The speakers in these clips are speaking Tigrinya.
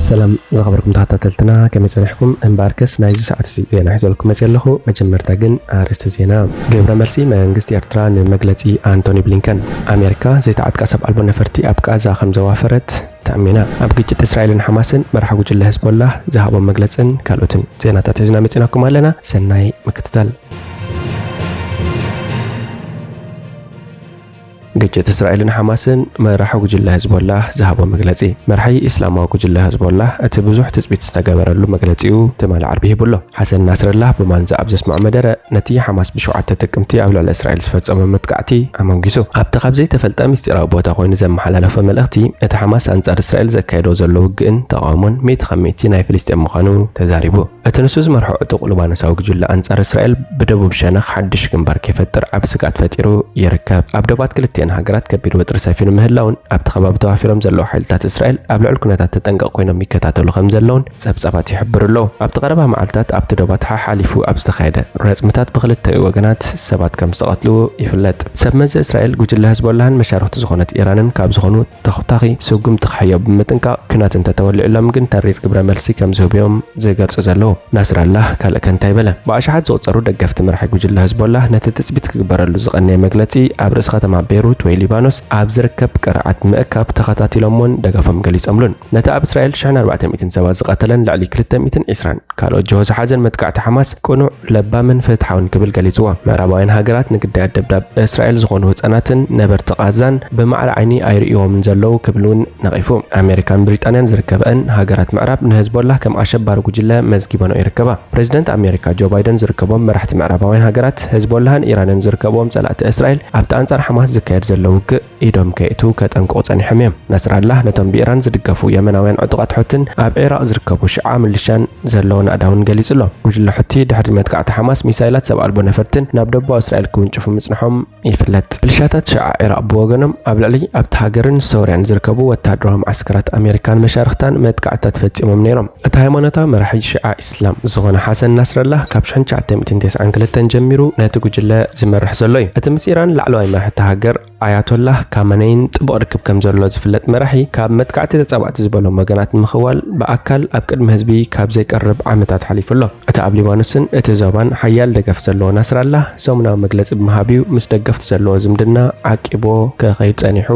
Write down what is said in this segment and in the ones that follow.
ሰላም ዝኸበርኩም ተኸታተልትና፣ ከመይ ጸኒሕኩም? እምበኣርከስ ናይዚ ሰዓት እዚ ዜና ሒዘልኩም መጽእ ኣለኹ። መጀመርታ ግን ኣርእስቲ ዜና። ግብረ መልሲ መንግስቲ ኤርትራ ንመግለጺ ኣንቶኒ ብሊንከን። ኣሜሪካ ዘይተዓጥቃ ሰብ ኣልቦ ነፈርቲ ኣብ ቃዛ ከም ዘዋፈረት ተኣሚና። ኣብ ግጭት እስራኤልን ሓማስን መራሒ ጉጅለ ህዝቦላህ ዝሃቦ መግለጽን ካልኦትን ዜናታት ሒዝና መጺናኩም ኣለና። ሰናይ ምክትታል። ግጭት እስራኤልን ሓማስን፣ መራሒ ጉጅለ ህዝቦላህ ዝሃቦ መግለጺ። መራሒ እስላማዊ ጉጅለ ህዝቦላህ እቲ ብዙሕ ትጽቢት ዝተገበረሉ መግለጺኡ ትማሊ ዓርቢ ሂቡ ኣሎ። ሓሰን ናስረላህ ብማንዛ ኣብ ዘስምዖ መደረ፣ ነቲ ሓማስ ብሸውዓተ ጥቅምቲ ኣብ ልዕሊ እስራኤል ዝፈጸሞ መጥቃዕቲ ኣመንጊሱ። ኣብቲ ካብ ዘይተፈልጠ ምስጢራዊ ቦታ ኮይኑ ዘመሓላለፎ መልእኽቲ፣ እቲ ሓማስ ኣንጻር እስራኤል ዘካየዶ ዘሎ ውግእን ተቓውሞን ሚእቲ ካብ ሚእቲ ናይ ፍልስጤም ምዃኑ ተዛሪቡ። እቲ ንሱ ዝመርሖ ዕጡቕ ሊባኖሳዊ ጉጅለ ኣንጻር እስራኤል ብደቡብ ሸነኽ ሓድሽ ግንባር ከይፈጥር ዓቢ ስግኣት ፈጢሩ ይርከብ። ኣብ ዶባት ክልቲአን ሃገራት ከቢድ ወጥሪ ሰፊኑ ምህላውን ኣብቲ ከባቢ ተዋፊሮም ዘለዉ ሓይልታት እስራኤል ኣብ ልዑል ኩነታት ተጠንቀቕ ኮይኖም ይከታተሉ ከም ዘለውን ጸብጻባት ይሕብሩ ኣለዉ። ኣብቲ ቀረባ መዓልታት ኣብቲ ዶባት ሓሓሊፉ ኣብ ዝተኻየደ ረጽምታት ብክልተኡ ወገናት ሰባት ከም ዝተቐትሉ ይፍለጥ። ሰብ መዚ እስራኤል ጉጅለ ህዝቦላህን መሻርኽቲ ዝኾነት ኢራንን ካብ ዝኾኑ ተኹታኺ ስጉምቲ ክሕየው ብምጥንቃቕ፣ ኲናት እንተተወሊዑሎም ግን ተሪር ግብረ መልሲ ከም ዝህቡ እዮም ዝገልጹ ዘለዉ። ናስራላህ ካልእ ከ እንታይ በለ? ብኣሽሓት ዝቑጸሩ ደገፍቲ መራሒ ጉጅለ ህዝቦላህ ነቲ ትጽቢት ክግበረሉ ዝቐነየ መግለጺ ኣብ ርእሲ ከተማ ቤይሩት ወይ ሊባኖስ ኣብ ዝርከብ ቅርዓት ምእካብ ተኸታቲሎምዎን ደገፎም ገሊጾምሉን። ነቲ ኣብ እስራኤል ሽሕን ኣርባዕተ ሚእትን ሰባት ዝቐተለን ልዕሊ ክልተ ሚእትን ዕስራን ካልኦት ጅሆ ዝሓዘን መጥቃዕቲ ሓማስ ቅኑዕ፣ ለባምን ፍትሓውን ክብል ገሊጽዎ። ምዕራባውያን ሃገራት ንግዳያት ደብዳብ እስራኤል ዝኾኑ ህጻናትን ነበርቲ ቃዛን ብማዕረ ዓይኒ ኣይርእይዎምን ዘለዉ ክብል እውን ነቒፉ። ኣሜሪካን ብሪጣንያን ዝርከበአን ሃገራት ምዕራብ ንህዝቦላህ ከም ኣሸባሪ ጉጅለ መዝጊበንኦ ይርከባ። ፕሬዚደንት ኣሜሪካ ጆ ባይደን ዝርከቦም መራሕቲ ምዕራባውያን ሃገራት፣ ህዝቦላህን ኢራንን ዝርከብዎም ጸላእቲ እስራኤል ኣብቲ ኣንጻር ሓማስ ዝካየድ ዘሎ ውግእ ኢዶም ከየእትዉ ከጠንቅቑ ጸኒሖም እዮም። ናስራላህ ነቶም ብኢራን ዝድገፉ የመናውያን ዕጡቓት ሑትን ኣብ ዒራቕ ዝርከቡ ሽዓ ምልሻን ዘለዎ ናእዳ እውን ገሊጹ ኣሎ። ጉጅለ ሑቲ ድሕሪ መጥቃዕቲ ሓማስ ሚሳይላት ሰብ ኣልቦ ነፈርትን ናብ ደቡባዊ እስራኤል ክውንጭፉ ምጽንሖም ይፍለጥ። ምልሻታት ሽዓ ዒራቕ ብወገኖም ኣብ ልዕሊ ኣብቲ ሃገርን ሶርያን ዝርከቡ ወተሃደራዊ መዓስከራት ኣሜሪካን መሻርኽታን መጥቃዕትታት ፈጺሞም ነይሮም። እቲ ሃይማኖታዊ መራሒ ሽዓ ኢስላም ዝኾነ ሓሰን ናስረላህ ካብ ሽሕን ትሽዓተ ሚእትን ተስዓን ክልተን ጀሚሩ ነቲ ጉጅለ ዝመርሕ ዘሎ እዩ። እቲ ምስ ኢራን ላዕለዋይ መራሒ እታ ሃገር ኣያቶላህ ካመነይን ጥቡቕ ርክብ ከም ዘሎ ዝፍለጥ መራሒ፣ ካብ መጥቃዕቲ ተጻባእቲ ዝበሎም ወገናት ንምኽዋል ብኣካል ኣብ ቅድሚ ህዝቢ ካብ ዘይቀርብ ዓመታት ሓሊፉ ኣሎ። እቲ ኣብ ሊባኖስን እቲ ዞባን ሓያል ደገፍ ዘለዎ ናስራላህ ሰሙናዊ መግለጺ ብምሃብ እዩ ምስ ደገፍቱ ዘለዎ ዝምድና ዓቂቡ ክኸይድ ጸኒሑ።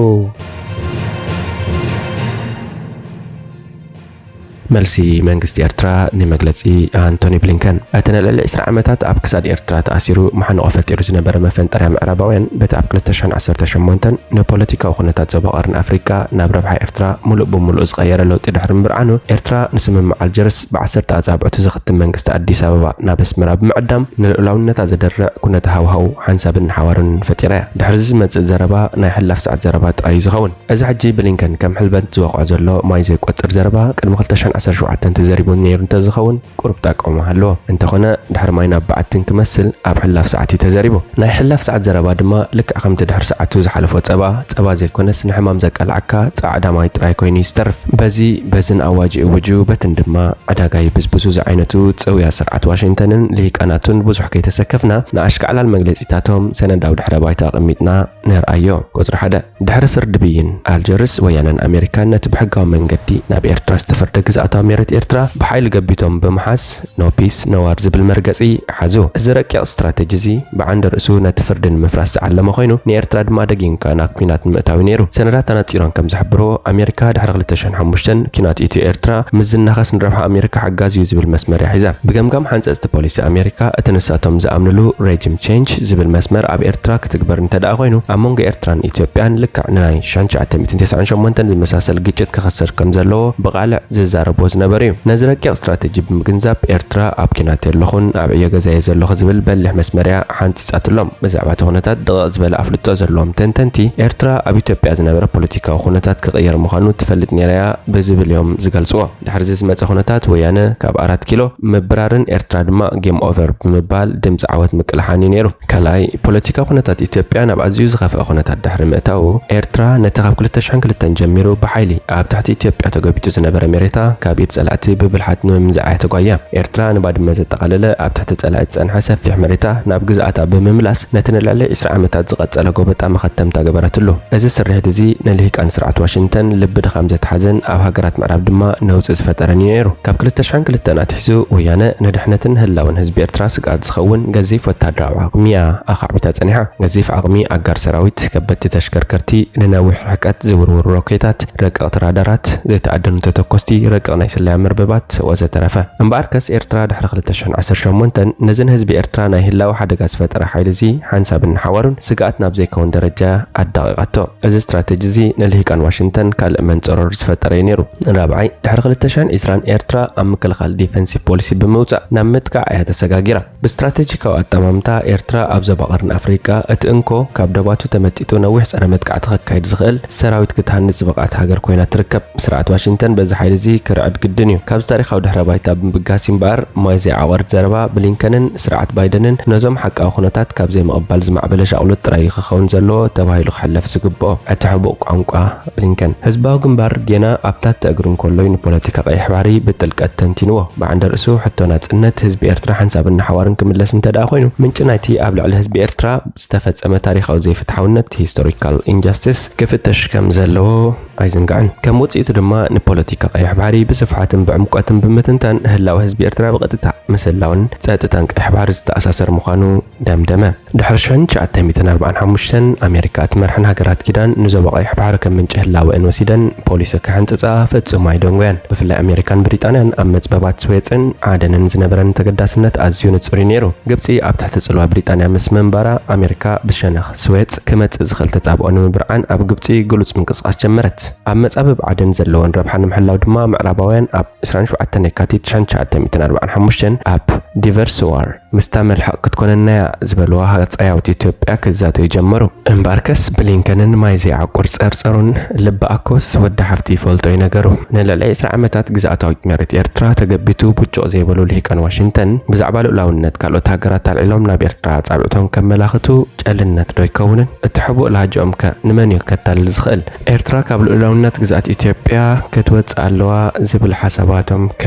መልሲ መንግስቲ ኤርትራ ንመግለጺ ኣንቶኒ ብሊንከን። እቲ ንልዕሊ ዕስራ ዓመታት ኣብ ክሳድ ኤርትራ ተኣሲሩ መሓንቆ ፈጢሩ ዝነበረ መፈንጠርያ ምዕራባውያን፣ በቲ ኣብ ክልተ ሽሕን ዓሰርተ ሸሞንተን ንፖለቲካዊ ኩነታት ዞባ ቀርኒ ኣፍሪቃ ናብ ረብሓ ኤርትራ ምሉእ ብምሉእ ዝቐየረ ለውጢ ድሕሪ ምብርዓኑ፣ ኤርትራ ንስምምዕ ኣልጀርስ ብዓሰርተ ኣጻብዕቱ ዝኽትም መንግስቲ ኣዲስ ኣበባ ናብ ኣስመራ ብምዕዳም፣ ንልኡላውነታ ዘደርዕ ኩነተ ሃዋህው ሓንሳብን ሓዋርን ፈጢራ እያ። ድሕሪ እዚ ዝመጽእ ዘረባ ናይ ሕላፍ ሰዓት ዘረባ ጥራይ እዩ ዝኸውን። እዚ ሕጂ ብሊንከን ከም ሕልበት ዝወቕዖ ዘሎ ማይ ዘይቆጽር ዘረባ ቅድሚ ክልተ ሽሕን ዓሰርተ ሸውዓተን ተዘሪቡ ነይሩ እንተዝኸውን ቁሩብ ጠቀሙ ኣለዎ። እንተኾነ ድሕሪ ማይ ናብ በዓቲ እንክመስል ኣብ ሕላፍ ሰዓት እዩ ተዘሪቡ። ናይ ሕላፍ ሰዓት ዘረባ ድማ ልክዕ ከምቲ ድሕሪ ሰዓቱ ዝሓለፎ ጸባ፣ ጸባ ዘይኮነስ ንሕማም ዘቃልዓካ ጻዕዳ ማይ ጥራይ ኮይኑ እዩ ዝተርፍ። በዚ በዝን ኣዋጅኡ ውጁበትን ድማ ዕዳጋ ይብዝብዙ ዝዓይነቱ ጽውያ ስርዓት ዋሽንግተንን ልሂቃናቱን ብዙሕ ከይተሰከፍና ንኣሽካዕላል መግለጺታቶም ሰነዳዊ ድሕረ ባይታ ኣቐሚጥና ነርኣዮ። ቁጽሪ ሓደ። ድሕሪ ፍርዲ ብይን ኣልጀርስ፣ ወያነን ኣሜሪካን ነቲ ብሕጋዊ መንገዲ ናብ ኤርትራ ዝተፈርደ ግዝኣታዊ መሬት ኤርትራ ብሓይሊ ገቢቶም ብምሓዝ፣ ኖ ፒስ ኖ ዋር ዝብል መርገጺ ሓዙ። እዚ ረቂቕ ስትራተጂ እዚ ብዓንደ ርእሱ ነቲ ፍርዲ ንምፍራስ ዝዓለመ ኮይኑ፣ ንኤርትራ ድማ ደጊምካ ናብ ኲናት ንምእታው እዩ ነይሩ። ሰነዳት ኣነጺሮም ከም ዝሕብርዎ፣ ኣሜሪካ ድሕሪ ክልተ ሽሕን ሓሙሽተን ኲናት ኢትዮ ኤርትራ ምስ ዝናኸስ ንረብሓ ኣሜሪካ ሓጋዚ እዩ ዝብል መስመር እያ ሒዛ። ብገምጋም ሓንጸጽቲ ፖሊሲ ኣሜሪካ፣ እቲ ንሳቶም ዝኣምንሉ ሬጂም ቼንጅ ዝብል መስመር ኣብ ኤርትራ ክትግበር እንተደኣ ኮይኑ፣ ኣብ መንጎ ኤርትራን ኢትዮጵያን ልክዕ ንናይ ሽሕን ትሽዓተ ሚእትን ተስዓን ሸሞንተን ዝመሳሰል ግጭት ክኸሰት ከም ዘለዎ ብቓልዕ ዝዛረብዎ ዝነበሩ እዩ። ነዚ ረቂቕ ስትራተጂ ብምግንዛብ፣ ኤርትራ ኣብ ኲናት የለኹን፣ ኣብ ዕዮ ገዛየ ዘለኹ ዝብል በሊሕ መስመር እያ ሓንጺጻትሎም። ብዛዕባ እቲ ኩነታት ድቕቕ ዝበለ ኣፍልጦ ዘለዎም ተንተንቲ፣ ኤርትራ ኣብ ኢትዮጵያ ዝነበረ ፖለቲካዊ ኩነታት ክቕየር ምዃኑ ትፈልጥ ነይራ እያ ብዝብል እዮም ዝገልጽዎ። ድሕሪ እዚ ዝመጸ ኩነታት፣ ወያነ ካብ ኣራት ኪሎ ምብራርን ኤርትራ ድማ ጌም ኦቨር ብምባል ድምጺ ዓወት ምቅላሓን እዩ ነይሩ። ካልኣይ፣ ፖለቲካዊ ኩነታት ኢትዮጵያ ናብ ኣዝዩ ዝኸፍአ ኩነታት ድሕሪ ምእታዉ፣ ኤርትራ ነቲ ካብ ክልተ ሽሕን ክልተን ጀሚሩ ብሓይሊ ኣብ ትሕቲ ኢትዮጵያ ተጎቢጡ ዝነበረ መሬታ ካብ ኢድ ጸላእቲ ብብልሓት ንምምንዛዓ እያ ተጓያ። ኤርትራ ንባድመ ዘጠቓለለ ኣብ ትሕቲ ጸላኢ ዝጸንሐ ሰፊሕ መሬታ ናብ ግዝኣታ ብምምላስ ነቲ ንልዕሊ ዕስራ ዓመታት ዝቐጸለ ጎበጣ መኸተምታ ገበረትሉ። እዚ ስርሒት እዚ ንልሂቃን ስርዓት ዋሽንግተን ልቢ ድኻም ዘትሓዘን ኣብ ሃገራት ምዕራብ ድማ ነውጺ ዝፈጠረን እዩ ነይሩ። ካብ ክልተ ሽሕን ክልተን ኣትሒዙ ወያነ ንድሕነትን ህላውን ህዝቢ ኤርትራ ስግኣት ዝኸውን ገዚፍ ወታደራዊ ዓቕሚ እያ ኣኻዕቢታ ጸኒሓ። ገዚፍ ዓቕሚ ኣጋር ሰራዊት፣ ከበድቲ ተሽከርከርቲ፣ ንነዊሕ ርሕቀት ዝውርውሩ ሮኬታት፣ ረቀቕቲ ራዳራት፣ ዘይተኣደኑ ተተኮስቲ፣ ረቀቕ ናይ ስለያ መርበባት ወዘተረፈ። እምበኣርከስ ኤርትራ ድሕሪ ክልተ ሽሕን ዓሰርተ ሸሞንተን ነዚ ንህዝቢ ኤርትራ ናይ ህላወ ሓደጋ ዝፈጠረ ሓይሊ እዚ ሓንሳብ እናሓወሩን ስግኣት ናብ ዘይከውን ደረጃ ኣዳቒቓቶ። እዚ ስትራተጂ እዚ ንልሂቃን ዋሽንግተን ካልእ መንጸሮር ዝፈጠረ እዩ ነይሩ። ራብዓይ፣ ድሕሪ ክልተ ሽሕን ዕስራን ኤርትራ ኣብ ምክልኻል ዲፈንሲቭ ፖሊሲ ብምውጻእ ናብ ምጥቃዕ እያ ተሰጋጊራ። ብስትራተጂካዊ ኣጠማምታ ኤርትራ ኣብ ዞባ ቀርኒ ኣፍሪቃ እቲ እንኮ ካብ ደባቱ ተመጢጡ ነዊሕ ጸረ መጥቃዕቲ ከካይድ ዝኽእል ሰራዊት ክትሃንጽ ዝበቕዐት ሃገር ኮይና ትርከብ። ስርዓት ዋሽንግተን በዚ ሓይሊ እዚ ክርዕድ ግድን እዩ። ካብዚ ታሪኻዊ ድሕረ ባይታ ብምብጋስ እምበኣር ማይ ዘይዓቖርድ ዘረባ ብሊንከንን ስርዓት ባይደንን ነዞም ሓቃዊ ኩነታት ካብ ዘይምቕባል ዝማዕበለ ሻቕሎት ጥራይ እዩ ክኸውን ዘለዎ ተባሂሉ ክሕለፍ ዝግብኦ። እቲ ሕቡእ ቋንቋ ብሊንከን። ህዝባዊ ግንባር ጌና ኣብ ታተ እግሩ እንከሎ እዩ ንፖለቲካ ቀይሕ ባሕሪ ብጥልቀት ተንቲንዎ። ብዓንደ ርእሱ ሕቶ ናጽነት ህዝቢ ኤርትራ ሓንሳብን ንሓዋርን ክምለስ እንተ ደኣ ኮይኑ፣ ምንጪ ናይቲ ኣብ ልዕሊ ህዝቢ ኤርትራ ዝተፈጸመ ታሪኻዊ ዘይፍትሓውነት፣ ሂስቶሪካል ኢንጃስቲስ፣ ክፍተሽ ከም ዘለዎ ኣይዝንጋዕን። ከም ውጽኢቱ ድማ ንፖለቲካ ቀይሕ ባሕሪ ብስፍሓትን ብዕምቆትን ብምትንታን ህላወ ህዝቢ ኤርትራ ብቐጥታ ምስ ህላወን ጸጥታን ቀይሕ ባሕሪ ዝተኣሳሰር ምዃኑ ደምደመ። ድሕሪ ሽሕን ትሽዓተ ሚእትን ኣርባዓን ሓሙሽተን ኣሜሪካ እትመርሐን ሃገራት ኪዳን ንዞባ ቀይሕ ባሕሪ ከም ምንጪ ህላወአን ወሲደን ፖሊሲ ክሕንጽጻ ፍጹም ኣይደንጎያን። ብፍላይ ኣሜሪካን ብሪጣንያን ኣብ መጽበባት ስዌጽን ዓደንን ዝነበረን ተገዳስነት ኣዝዩ ንጹር እዩ ነይሩ። ግብጺ ኣብ ትሕቲ ጽልዋ ብሪጣንያ ምስ ምንባራ ኣሜሪካ ብሸነኽ ስዌጽ ክመጽእ ዝኽእል ተጻብኦ ንምብርዓን ኣብ ግብጺ ግሉጽ ምንቅስቓስ ጀመረት። ኣብ መጻብብ ዓደን ዘለወን ረብሓ ንምሕላው ድማ ምዕራባውያን ኣብ ዕስራን ሸውዓተን የካቲት ትሽዓተ ሚእትን ኣርባዓን ሓሙሽተን ኣብ ዲቨርስ ዋር ምስታ መልሕቕ ክትኮነና እያ ዝበልዋ ሃጸያዊት ኢትዮጵያ ክዛተዩ ጀመሩ። እምበኣርከስ ብሊንከንን ማይ ዘይዓቁር ጸርጸሩን ልቢ ኣኮስ ወዲ ሓፍቲ ይፈልጦ እዩ ነገሩ። ንልዕሊ ዕስራ ዓመታት ግዝኣታዊት መሬት ኤርትራ ተገቢቱ ቡጭቕ ዘይበሉ ልሂቃን ዋሽንግተን ብዛዕባ ልኡላውነት ካልኦት ሃገራት ኣልዒሎም ናብ ኤርትራ ኣጻብዕቶም ከመላኽቱ ጨልነት ዶ ኣይከውንን? እቲ ሕቡእ ላህጅኦም ከ ንመን እዩ ከታልል ዝኽእል? ኤርትራ ካብ ልኡላውነት ግዝኣት ኢትዮጵያ ክትወጽእ ኣለዋ ዝብል ሓሳባቶም ከ?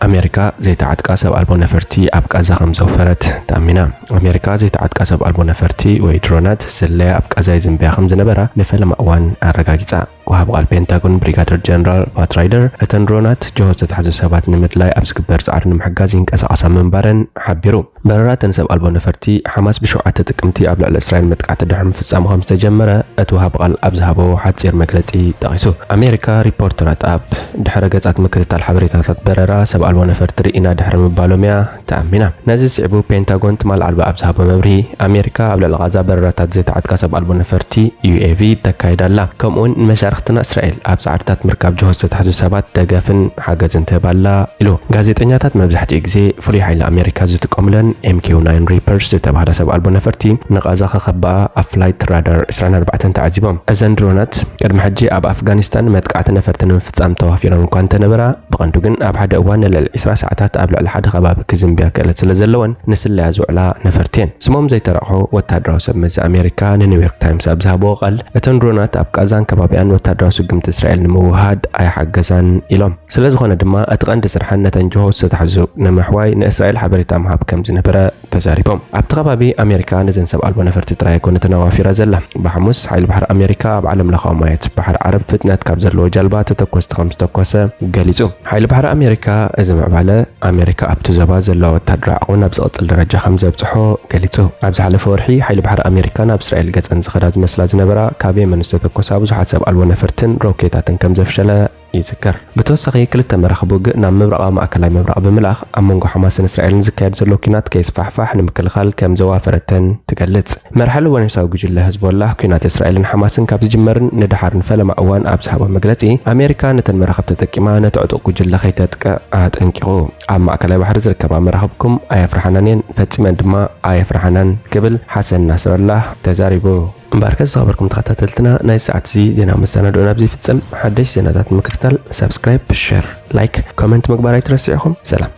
ኣሜሪካ ዘይተዓጥቃ ሰብ ኣልቦ ነፈርቲ ኣብ ቃዛ ከም ዘውፈረት ተኣሚና። ኣሜሪካ ዘይተዓጥቃ ሰብ ኣልቦ ነፈርቲ ወይ ድሮናት ስለያ ኣብ ቃዛ ይዝንብያ ከም ዝነበራ ንፈለማ እዋን ኣረጋጊጻ። ወሃቢ ቃል ፔንታጎን ብሪጋደር ጀነራል ፓት ራይደር፣ እተን ድሮናት ጅሆ ዝተታሕዙ ሰባት ንምድላይ ኣብ ዝግበር ጻዕሪ ንምሕጋዝ ይንቀሳቐሳ ምንባረን ሓቢሩ። በረራ እተን ሰብ ኣልቦ ነፈርቲ ሓማስ ብሸውዓተ ጥቅምቲ ኣብ ልዕሊ እስራኤል መጥቃዕቲ ድሕሪ ምፍጻሙ ከም ዝተጀመረ እቲ ወሃቢ ቃል ኣብ ዝሃቦ ሓጺር መግለጺ ጠቒሱ። ኣሜሪካ ሪፖርተራት ኣብ ድሕረ ገጻት ምክትታል ሓበሬታታት በረራ ሰብ ኣልቦ ነፈርቲ ርኢና ድሕሪ ምባሎም እያ ተኣሚና። ነዚ ስዒቡ ፔንታጎን ትማል ዓርቢ ኣብ ዝሃቦ መብርሂ፣ ኣሜሪካ ኣብ ልዕሊ ቃዛ በረራታት ዘይተዓጥቃ ሰብ ኣልቦ ነፈርቲ፣ ዩ ኤ ቪ፣ ተካይድ ኣላ። ከምኡውን ንመሻርኽትና እስራኤል ኣብ ጻዕርታት ምርካብ ጅሆ ዝተታሕዙ ሰባት ደገፍን ሓገዝን ትህብ ኣላ ኢሉ። ጋዜጠኛታት መብዛሕትኡ ግዜ ፍሉይ ሓይሊ ኣሜሪካ ዝጥቀሙለን ኤም ኪው ናይን ሪፐርስ ዝተባህላ ሰብ ኣልቦ ነፈርቲ ንቓዛ ክኸብኣ ኣብ ፍላይት ራዳር ዕስራን ኣርባዕተን ተዓዚቦም። እዘን ድሮናት ቅድሚ ሕጂ ኣብ ኣፍጋኒስታን መጥቃዕቲ ነፈርቲ ንምፍጻም ተዋፊረን እኳ እንተነበራ፣ ብቐንዱ ግን ኣብ ሓደ እዋን ንልዕሊ ዕስራ ሰዓታት ኣብ ልዕሊ ሓደ ከባቢ ክዝንብያ ክእለት ስለ ዘለወን ንስለያ ዝውዕላ ነፈርቲ እየን። ስሞም ዘይተረቑሑ ወታደራዊ ሰብ መዚ ኣሜሪካ ንኒውዮርክ ታይምስ ኣብ ዝሃብዎ ቃል፣ እተን ድሮናት ኣብ ቃዛን ከባቢኣን ወታደራዊ ስጉምቲ እስራኤል ንምውህሃድ ኣይሓገዛን ኢሎም። ስለ ዝኾነ ድማ እቲ ቀንዲ ስርሐን ነተን ጅሆ ዝተታሕዙ ንምሕዋይ ንእስራኤል ሓበሬታ ምሃብ ከም ዝነበረ ተዛሪቦም። ኣብቲ ከባቢ ኣሜሪካ ነዘን ሰብ ኣልቦ ነፈርቲ ጥራይ ኣይኮነትን ኣዋፊራ ዘላ። ብሓሙስ ሓይሊ ባሕሪ ኣሜሪካ ኣብ ዓለም ለኻዊ ማያት ባሕሪ ዓረብ ፍጥነት ካብ ዘለዎ ጃልባ ተተኮስቲ ከም ዝተኮሰ ገሊጹ። ሓይሊ ባሕሪ ኣሜሪካ እዚ ምዕባለ ኣሜሪካ ኣብቲ ዞባ ዘለዋ ወታደራዊ ዓቕሚ ናብ ዝቕጽል ደረጃ ከም ዘብጽሖ ገሊጹ። ኣብ ዝሓለፈ ወርሒ ሓይሊ ባሕሪ ኣሜሪካ ናብ እስራኤል ገጸን ዝኸዳ ዝመስላ ዝነበራ ካብ የመን ዝተተኮሳ ብዙሓት ሰብ ኣልቦ ነፈርትን ሮኬታትን ከም ዘፍሸለ ይዝከር። ብተወሳኺ ክልተ መራኽብ ውግእ ናብ ምብራቓዊ ማእከላይ ምብራቕ ብምልኣኽ ኣብ መንጎ ሓማስን እስራኤልን ዝካየድ ዘሎ ኲናት ከይስፋሕፋሕ ንምክልኻል ከም ዘዋፈረተን ትገልጽ። መራሒ ሊባኖሳዊ ጉጅለ ህዝቦላህ ኲናት እስራኤልን ሓማስን ካብ ዝጅመርን ንደሓር ንፈለማ እዋን ኣብ ዝሃቦ መግለጺ፣ ኣሜሪካ ነተን መራኽብ ተጠቂማ ነቲ ዕጡቕ ጉጅለ ከይተጥቅዕ ኣጠንቂቑ። ኣብ ማእከላይ ባሕሪ ዝርከባ መራኽብኩም ኣየፍርሓናን እየን፣ ፈጺመን ድማ ኣየፍርሓናን ክብል ሓሰን ናስረላህ ተዛሪቡ። እምበኣርከስ ዝኸበርኩም ተኸታተልትና፣ ናይ ሰዓት እዚ ዜና መሰናድኦና ኣብዚ ይፍጸም። ሓደሽ ዜናታት ንምክትታል ሳብስክራይብ፣ ሸር፣ ላይክ፣ ኮመንት ምግባር ኣይትረስዑ ኢኹም። ሰላም።